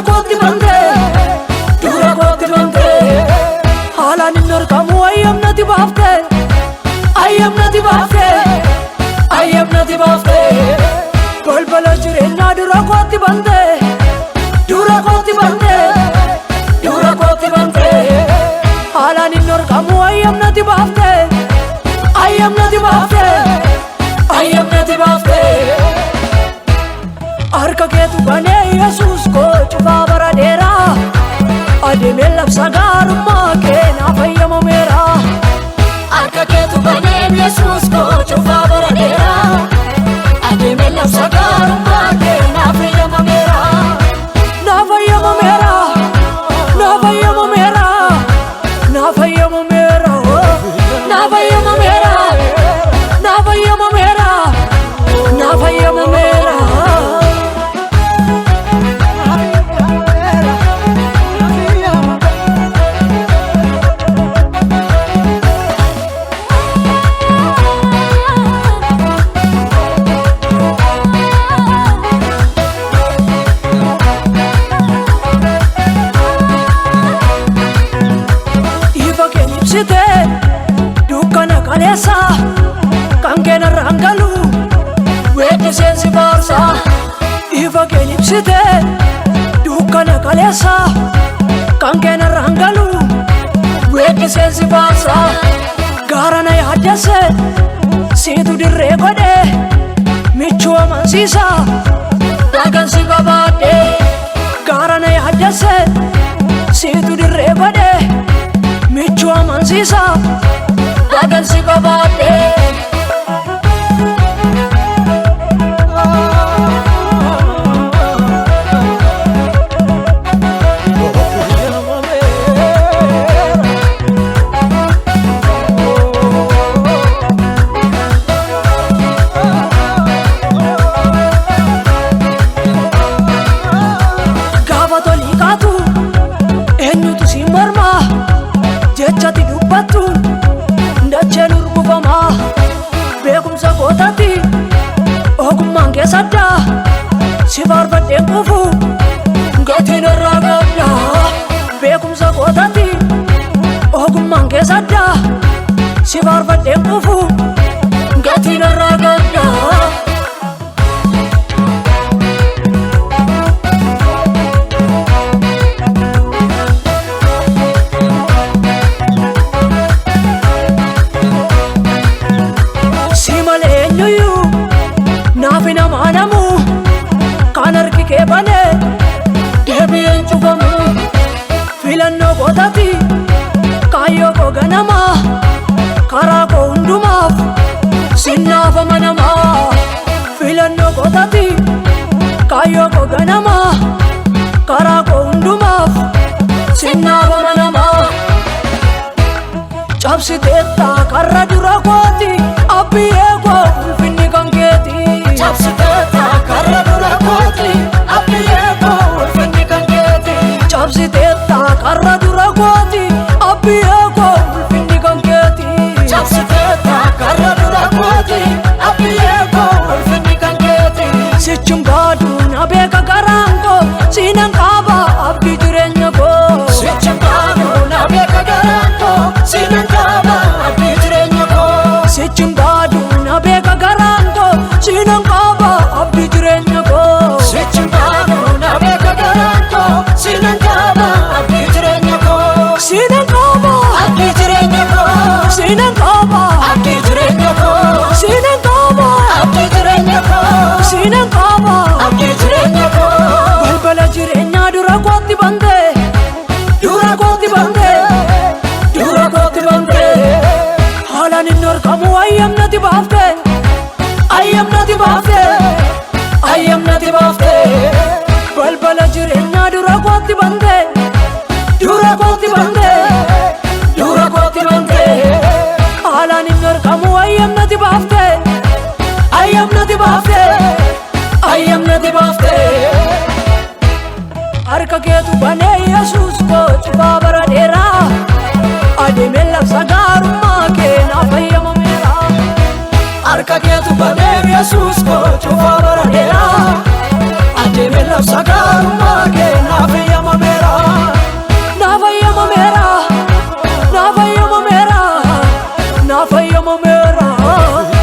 Dura kootti bantee, dura kootti bantee. Haalaan hin argamu ayyamnati baaftee, ayyamnati baaftee, ayyamnati baaftee. Balbala jireenyaa dura kootti bantee, dura kootti bantee, dura kootti bantee. Haalaan hin argamu ayyamnati baaftee, ayyamnati baaftee, ayyamnati baaftee. Harka keetu banee Yesuus koo cufaa bara dheeraa. Adeemee labsa gaarummaa kee naaf eeyyamameera. Harka keetu banee Yesuus koo cufaa bara dheeraa. Adeemee labsa gaarummaa kee naaf eeyyamameera. Naaf eeyyamameera, naaf eeyyamameera, naaf eeyyamameera, naaf eeyyamameera, naaf eeyyamameera, naaf eeyyamameera. Ifa keen ibsitee dukkana kaleessa kan keenarraan galu weeddiseen si faarsa. Ifa keen ibsitee dukkana kaleessa kan keenarraan galu weeddiseen si faarsa. Gaara na yaaddesse siitu dirree godhe michuu amansiisa bagan si qabaadhe. Gaara na yaaddesse siitu dirree godhe michuu amansiisa bagan si qabaadhe. Gaafa tolii kaatu eenyutu si morma, jechati dubbattu dacheen urgufama. Beekumsa kootatti ogummaan keessadda si faarfadheen quufu gatiin irraa qabda. Beekumsa kootatti ogummaan keessadda si faarfadheen quufu gatiin irraa qabda. Si malee eenyuyyuu naaf hin amanamu, kan harki kee banee deebi'een cufamu. Filannoo kootatti kaayyoo koo ganama, karaa koo hundumaaf sinnaaf amanama. Filannoo kootatti kaayyoo koo ganama, karaa koo hundumaaf sinnaaf amanama. Cabsiteetta karra dura kooti, abbiyyee koo ulfinni kan keeti. Cabsiteetta karra dura kooti, abbiyyee koo ulfinni kan keeti. Cabsiteetta karra dura kooti, abbiyyee koo ulfinni kan keeti. Cabsiteetta karra dura kooti, abbiyyee koo ulfinni kan keeti. Sichum baadu na beeka garaan koo, siinan qaba abdii jireenya koo. Sichi baanu na beeka garaan koo, sinan qaba abdii jireenya koo. Sichum baadu na beeka garaan koo, siinan qaba abdii jireenya koo. Sichi baanu na beeka garaan koo, sinan qaba abdii jireenya koo. Siinan qaba Abdii jireenya koo, siinan qaba abdii jireenya koo, siinan qaba abdii jireenya koo, siinan qaba abdii jireenya koo. Balbala jireenyaa dura kootti bantee, dura kootti bantee, dura kootti bantee. Haalaan hin argamu ayyamnati baaftee, ayyamnati baaftee, ayyamnati baaftee. Balbala jireenyaa dura kootti bantee, dura kootti bantee, dura kootti bantee. Haalaan hin argamu ayyamnati baaftee, ayyamnati baaftee, ayyamnati baaftee. Harka keetu banee Yesuus koo cufaa bara dheeraa. Adeemee labsa gaarummaa kee naaf eeyyamameera. Harka keetu banee Yesuus koo cufaa bara dheeraa. Adeemee labsa gaarummaa kee naaf dheeraa.